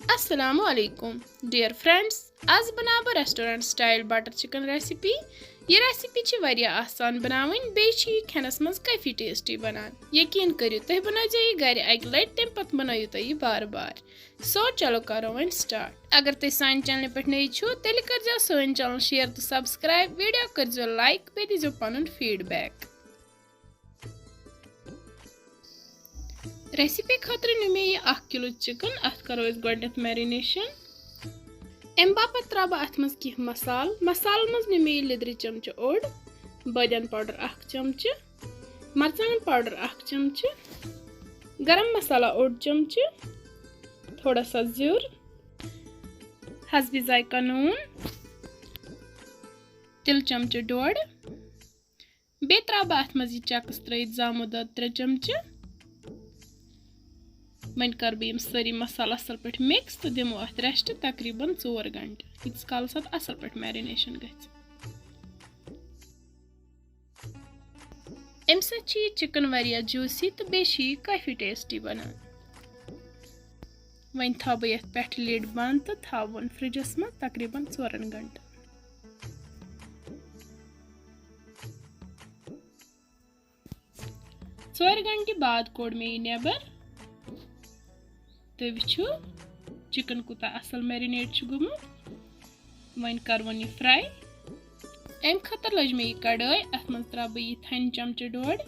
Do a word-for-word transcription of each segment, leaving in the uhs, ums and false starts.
السلام علیکم dear friends, آز بناو بہٕ restaurant style butter chicken recipe. یہِ ریسیپی چھِ واریاہ آسان بناوٕنۍ، بیٚیہِ چھِ یہِ کھٮ۪نَس منٛز کافی ٹیسٹی بنان۔ یقین کٔرِو، تُہۍ بنٲیزیو یہِ گرِ اَکہِ لٹہِ، تَمہِ پتہٕ بنٲیِو تُہۍ یہِ بار بار۔ سو، چلو کرو وۄنۍ سٹارٹ۔ اگر تُہۍ سانہِ چینلہِ پٮ۪ٹھ نٔوۍ چھِو، تیٚلہِ کٔرزیو سٲنۍ چینل شیئر تہٕ سبسکرائب، ویڈیو کٔرزیو لائک، بیٚیہِ دیٖزیو پنُن فیڈ بیک۔ ریسیپی خٲطرٕ نیوٗ مےٚ یہِ اکھ کِلوٗ چکن۔ اتھ کرو أسۍ گۄڈٕنٮ۪تھ میرینیشن۔ امہِ باپتھ ترٛاوٕ بہٕ اتھ منٛز کینٛہہ مسالہٕ۔ مسالہٕ منٛز نیوٗ مےٚ یہِ لیٚدرِ چمچہٕ اوٚڑ، بٲدیان پاوڈر اکھ چمچہٕ، مرژٕوانٛگن پاوڈر اکھ چمچہٕ، گرم مسالہ اوٚڑ چمچہٕ، تھوڑا سا زیُر، حسبِ ذائقہ نوٗن، تِلہٕ چمچہٕ ڈوٚڈ۔ بیٚیہِ ترٛاوٕ بہٕ اَتھ منٛز یہِ چَکَس ترٛٲوِتھ زامُت دۄد ترٛےٚ چمچہٕ۔ وۄنۍ کَرٕ بہٕ یِم سٲری مصالہٕ اَصٕل پٲٹھۍ mix تہٕ دِمو اَتھ rest تقریٖباً ژور گھنٹہٕ، ییٖتِس کالَس اَتھ اَصٕل پٲٹھۍ marination گژھِ۔ اَمہِ سۭتۍ چھُ یہِ chicken واریاہ juicy تہٕ بیٚیہِ چھُ یہِ کافی tasty بَنان۔ وۄنۍ تھاوٕ بہٕ یَتھ پٮ۪ٹھٕ lid بنٛد تہٕ تھاوٕ وۄنۍ فرجَس منٛز تقریٖباً ژورَن گھنٹَن۔ ژورِ گھنٹہِ بعد کوٚڑ مےٚ یہِ نٮ۪بر۔ تُہۍ وٕچھِو، chicken کوٗتاہ اَصٕل marinate چھُ گوٚمُت۔ وۄنۍ کَرٕ وۄنۍ یہِ fry۔ اَمہِ خٲطرٕ لٔج مےٚ یہِ کڑٲے، اَتھ منٛز ترٛاوٕ بہٕ یہِ تھنہِ چمچہٕ ڈوٚڈ۔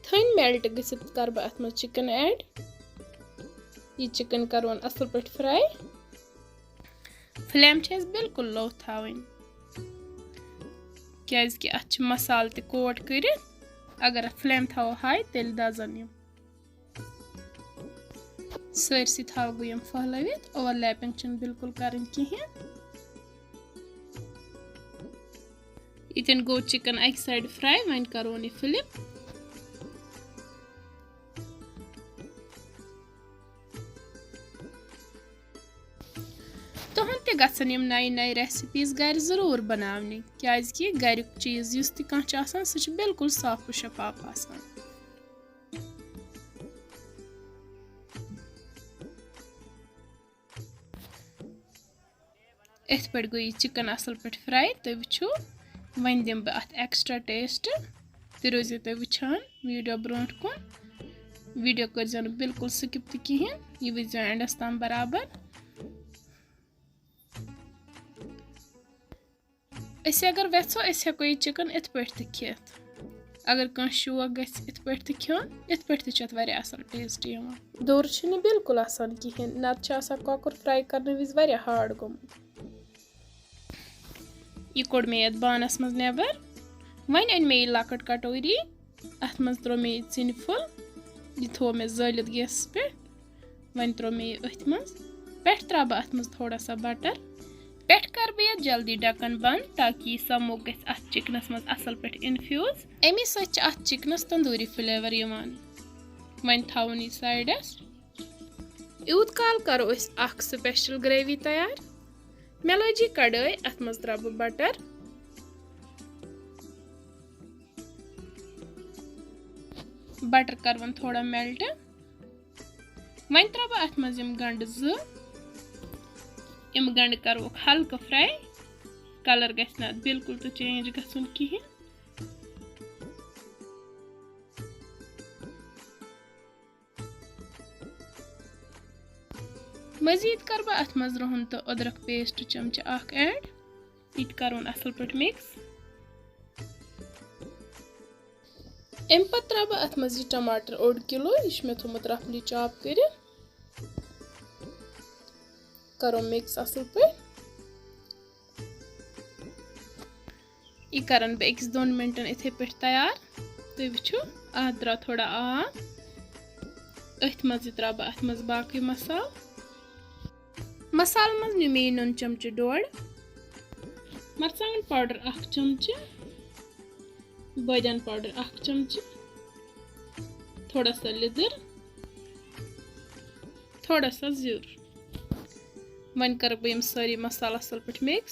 تھٔنۍ melt گٔژھِتھ کَرٕ بہٕ اَتھ منٛز chicken add۔ یہِ chicken کَرون اَصٕل پٲٹھۍ fry۔ Flame چھِ اَسہِ بِلکُل low تھاوٕنۍ، کیٛازِکہِ اَتھ چھِ مصالہٕ تہِ coat کٔرِتھ۔ اگر اَتھ flame تھاوو high، تیٚلہِ دَزَن یِم۔ سٲرسٕے تھاوٕ بہٕ یِم پھٔہلٲوِتھ، overlapping چھِنہٕ بِلکُل کَرٕنۍ کِہیٖنۍ۔ ییٚتٮ۪ن گوٚو chicken اَکہِ side fry، وۄنۍ کَرون یہِ flip۔ تُہُنٛد تہِ گژھن یِم نَیہِ نَیہِ recipes گَرِ ضروٗر بَناونہِ، کیٛازِکہِ گَریُک چیٖز یُس تہِ کانٛہہ چھُ آسان، سُہ چھُ بِلکُل صاف و شفاف آسان۔ یِتھ پٲٹھۍ گوٚو یہِ chicken اَصٕل پٲٹھۍ fry۔ تُہۍ وٕچھِو، وۄنۍ دِمہٕ بہٕ اَتھ extra taste۔ تہِ روٗزِو تُہۍ وٕچھان video برونٛٹھ کُن۔ Video کٔرۍزیو نہٕ بِلکُل skip تہِ کِہیٖنۍ، یہِ وٕچھزیو endَس تام برابر۔ أسۍ اگر وٮ۪ژھو، أسۍ ہٮ۪کو یہِ chicken یِتھ پٲٹھۍ تہِ کھٮ۪تھ۔ اگر کٲنٛسہِ شوق گژھِ یِتھ پٲٹھۍ تہِ کھیوٚن، یِتھ پٲٹھۍ تہِ چھُ اَتھ واریاہ اَصٕل taste یِوان۔ دوٚر چھُنہٕ بِلکُل آسان کِہیٖنۍ، نَتہٕ چھُ آسان کۄکُر fry کَرنہٕ وِزِ واریاہ hard گوٚمُت۔ یہِ کوٚڑ مےٚ یَتھ بانَس منٛز نٮ۪بر۔ وۄنۍ أنۍ مےٚ یہِ لۄکٕٹ کٹوری، اَتھ منٛز ترٛوو مےٚ یہِ ژِنہِ پھوٚل، یہِ تھوٚو مےٚ زٲلِتھ gasس پٮ۪ٹھ۔ وۄنۍ ترٛوو مےٚ یہِ أتھۍ منٛز۔ پٮ۪ٹھٕ ترٛاوٕ بہٕ اَتھ منٛز تھوڑا سا butter۔ پٮ۪ٹھٕ کَرٕ بہٕ یَتھ جلدی ڈَکَن بنٛد، تاکہِ یہِ smoke گژھِ اَتھ chickenس منٛز اَصٕل پٲٹھۍ infuse۔ اَمی سۭتۍ چھِ اَتھ chickenس تندوٗری flavour یِوان۔ وۄنۍ تھاوُن یہِ sideس۔ یوٗت کال کَرو أسۍ اَکھ special gravy تیار۔ مےٚ لٲج یہِ کڑٲے، اَتھ منٛز ترٛاوٕ بہٕ butter۔ Butter کَرٕ وۄنۍ تھوڑا melt۔ وۄنۍ ترٛاوٕ بہٕ اَتھ منٛز یِم گنٛڈٕ زٕ۔ یِم گنٛڈٕ کَروکھ ہلکہٕ fry۔ Colour گژھِ نہٕ اَتھ بِلکُل تہِ change گژھُن کِہیٖنۍ۔ مٔزیٖد کَرٕ بہٕ اَتھ منٛز رُہَن تہٕ أدرَک paste چمچہٕ اَکھ add۔ یہِ تہِ کَرون اَصٕل پٲٹھۍ mix۔ اَمہِ پَتہٕ ترٛاوٕ بہٕ اَتھ منٛز یہِ ٹماٹر اوٚڑ کِلوٗ، یہِ چھُ مےٚ تھوٚومُت roughly chop کٔرِتھ۔ کَرو mix اَصٕل پٲٹھۍ۔ یہِ کَرَن بہٕ أکِس دۄن مِنٹَن یِتھَے پٲٹھۍ تیار۔ تُہۍ وٕچھِو، اَتھ درٛاو تھوڑا آب۔ أتھۍ منٛزٕے ترٛاوٕ بہٕ اَتھ منٛز باقٕے مصالہٕ۔ مصالہٕ منٛز نیوٗ مےٚ یہِ نُن چمچہٕ ڈوٚڈ، مرژٕوانٛگن powder اَکھ چمچہٕ، بٲدیان powder اَکھ چمچہٕ، تھوڑا سا لیٚدٕر، تھوڑا سا زیُر۔ وۄنۍ کَرٕ بہٕ یِم سٲری مصالہٕ اَصٕل پٲٹھۍ mix۔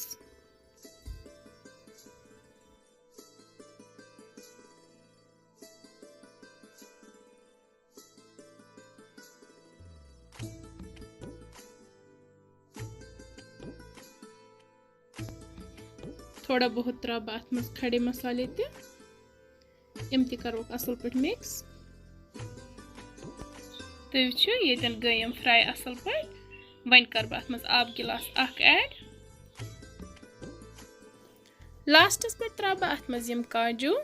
تھوڑا بہت ترٛاوٕ بہٕ اَتھ منٛز کھڑے مسالے تہِ۔ یِم تہِ کَروکھ اَصٕل پٲٹھۍ mix۔ تُہۍ وٕچھِو، ییٚتٮ۪ن گٔے یِم fry اَصٕل پٲٹھۍ۔ وۄنۍ کَرٕ بہٕ اَتھ منٛز آبہٕ گِلاس اَکھ add۔ Lastس پٮ۪ٹھ ترٛاوٕ بہٕ اَتھ منٛز یِم کاجوٗ۔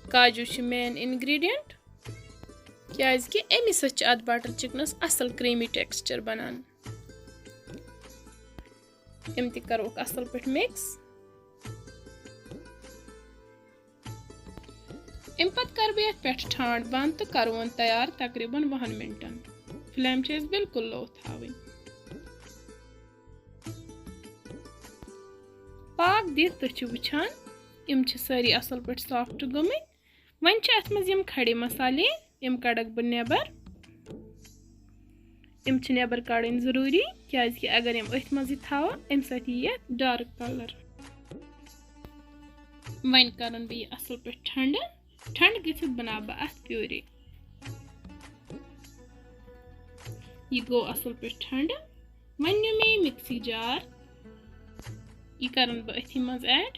کاجوٗ چھِ main ingredient، کیٛازِکہِ اَمی سۭتۍ چھِ اَتھ butter chickenس اَصٕل creamy texture بَنان۔ یِم تہِ کَروکھ اَصٕل پٲٹھۍ mix۔ اَمہِ پَتہٕ کَرٕ بہٕ یَتھ پٮ۪ٹھٕ ٹھانٛڈ بنٛد تہٕ کَرٕ وۄنۍ تیار تقریٖباً وُہَن مِنٹَن۔ Flame چھِ اَسہِ بِلکُل low تھاوٕنۍ۔ پاک دِتھ تُہۍ چھِو وٕچھان، یِم چھِ سٲری اَصٕل پٲٹھۍ soft گٔمٕتۍ۔ وۄنۍ چھِ اَتھ منٛز یِم کھڑے مسالے، یِم کَڑَکھ بہٕ نٮ۪بَر۔ یِم چھِ نٮ۪بَر کَڑٕنۍ ضروٗری، کیٛازِکہِ اگر یِم أتھۍ منٛزٕے تھاوو، اَمہِ سۭتۍ یی یَتھ dark colour۔ وۄنۍ کَرَن بہٕ یہِ اَصٕل پٲٹھۍ ٹھنٛڈٕ۔ ٹھنٛڈٕ گٔژھِتھ بَناوٕ بہٕ اَتھ puree۔ یہِ گوٚو اَصٕل پٲٹھۍ ٹھنٛڈٕ۔ وۄنۍ نیوٗ مےٚ یہِ mixie jar۔ یہِ کَرَن بہٕ أتھی منٛز add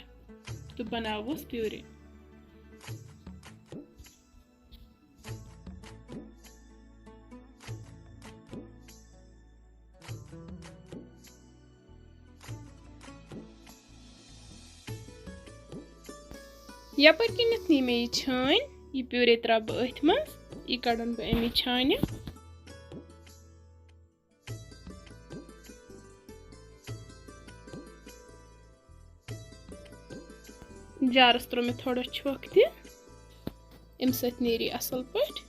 تہٕ بَناووس puree۔ یَپٲرۍ کِنٮ۪تھ نی مےٚ یہِ چھٲنۍ، یہِ puree ترٛاوٕ بہٕ أتھۍ منٛز، یہِ کَڑَن بہٕ اَمی چھانہِ۔ Jarس ترٛوو مےٚ تھوڑا چھۄکھ تہِ، اَمہِ سۭتۍ نیرِ یہِ اَصٕل پٲٹھۍ۔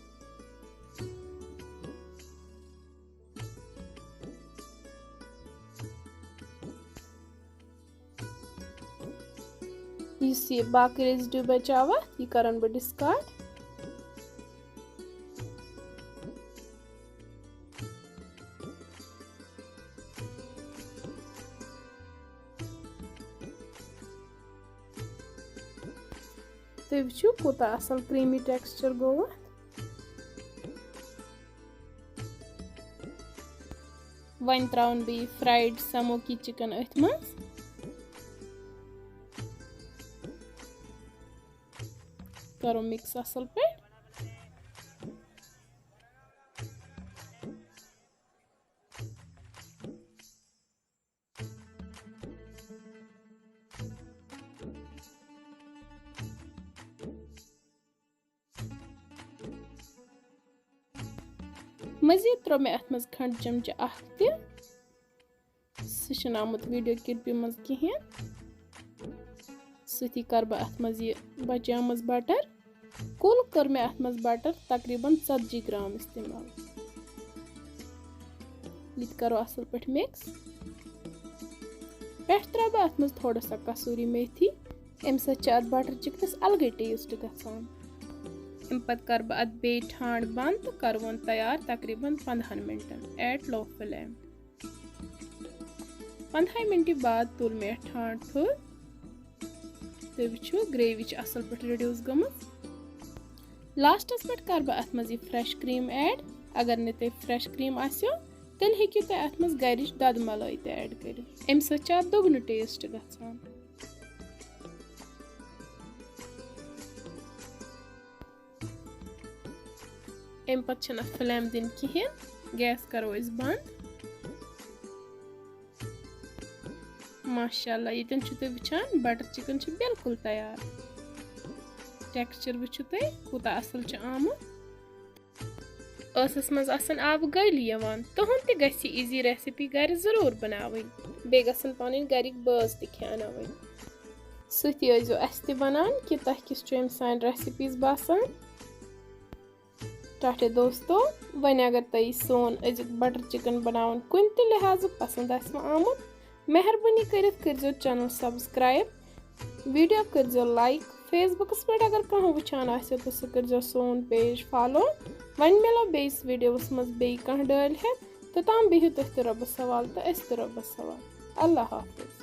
یُس یہِ باقٕے residue بچاو اَتھ، یہِ کَرَن بہٕ discard۔ تُہۍ وٕچھِو، کوٗتاہ اَصٕل creamy texture گوٚو اَتھ۔ وۄنۍ ترٛاوَن بہٕ یہِ fried smoky chicken أتھۍ منٛز۔ کَرو mix اَصٕل پٲٹھۍ۔ مزید ترٛوو مےٚ اَتھ منٛز کھنٛڈ چمچہٕ اَکھ تہِ۔ سُہ چھُنہٕ آمُت video clipہِ منٛز کِہیٖنۍ۔ سۭتی کَرٕ بہٕ اَتھ منٛز یہِ بچیمٕژ butter۔ کُل کٔر مےٚ اَتھ منٛز butter تقریٖباً ژتجی گرام استعمال۔ یہِ تہِ کَرو اَصٕل پٲٹھۍ mix۔ پٮ۪ٹھٕ ترٛاوٕ بہٕ اَتھ منٛز تھوڑا سا کسوٗری میتھی۔ اَمہِ سۭتۍ چھِ اَتھ butter chickenس الگٕے taste گژھان۔ اَمہِ پَتہٕ کَرٕ بہٕ اَتھ بیٚیہِ ٹھانٛڈ بنٛد تہٕ کَرٕ وۄنۍ تیار تقریٖباً پنٛدہَن مِنٹَن at low flame۔ پنٛدہَے مِنٹہِ بعد تُل مےٚ اَتھ ٹھانٛڈ تھوٚد۔ تُہۍ وٕچھِو، gravy چھِ اَصٕل پٲٹھۍ reduce گٔمٕژ۔ Lastس پٮ۪ٹھ کَرٕ بہٕ اَتھ منٛز یہِ fresh cream add۔ اگر نہٕ تۄہہِ fresh cream آسیو، تیٚلہِ ہیٚکِو تُہۍ اَتھ منٛز گَرِچ دۄدٕ مَلٲے تہِ add کٔرِتھ۔ اَمہِ سۭتۍ چھِ اَتھ دُگنہٕ taste گژھان۔ اَمہِ پَتہٕ چھِنہٕ اَتھ flame دِنۍ کِہیٖنۍ، gas کَرو أسۍ بنٛد۔ ماشاءاللہ، ییٚتٮ۪ن چھِو تُہۍ وٕچھان، butter chicken چھِ بالکل تیار۔ Texture وٕچھِو تُہۍ، کوٗتاہ اَصٕل چھُ آمُت۔ ٲسَس منٛز آسَن آبہٕ گٲلی یِوان۔ تُہُنٛد تہِ گژھِ یہِ easy recipe گَرِ ضروٗر بَناوٕنۍ۔ بیٚیہِ گژھن پَنٕنۍ گَرِکۍ بٲژ تہِ کھیٛاناوٕنۍ۔ سۭتی ٲسۍزیو اَسہِ تہِ وَنان کہِ تۄہہِ کِژھ چھُ أمۍ سانہِ recipes باسان۔ ٹاٹھے دوستو، وۄنۍ اگر تۄہہِ سون أزیُک butter chicken بناوُن کُنہِ تہِ لحاظہٕ پسنٛد آسہِ وۄنۍ آمُت، مہربٲنی کٔرِتھ کٔرۍزیو channel subscribe، video کٔرۍزیو like، Facebookس پٮ۪ٹھ اگر کانٛہہ وٕچھان آسہِ تہٕ سُہ کٔرۍزیو سون page follow۔ وۄنۍ مِلو بیٚیِس videoس منٛز بیٚیہِ کانٛہہ ڈٲلۍ ہٮ۪تھ۔ توٚتام بِہِو تُہۍ تہِ رۄبَس حوالہٕ تہٕ أسۍ تہِ رۄبَس حوالہٕ۔ اللہ حافظ۔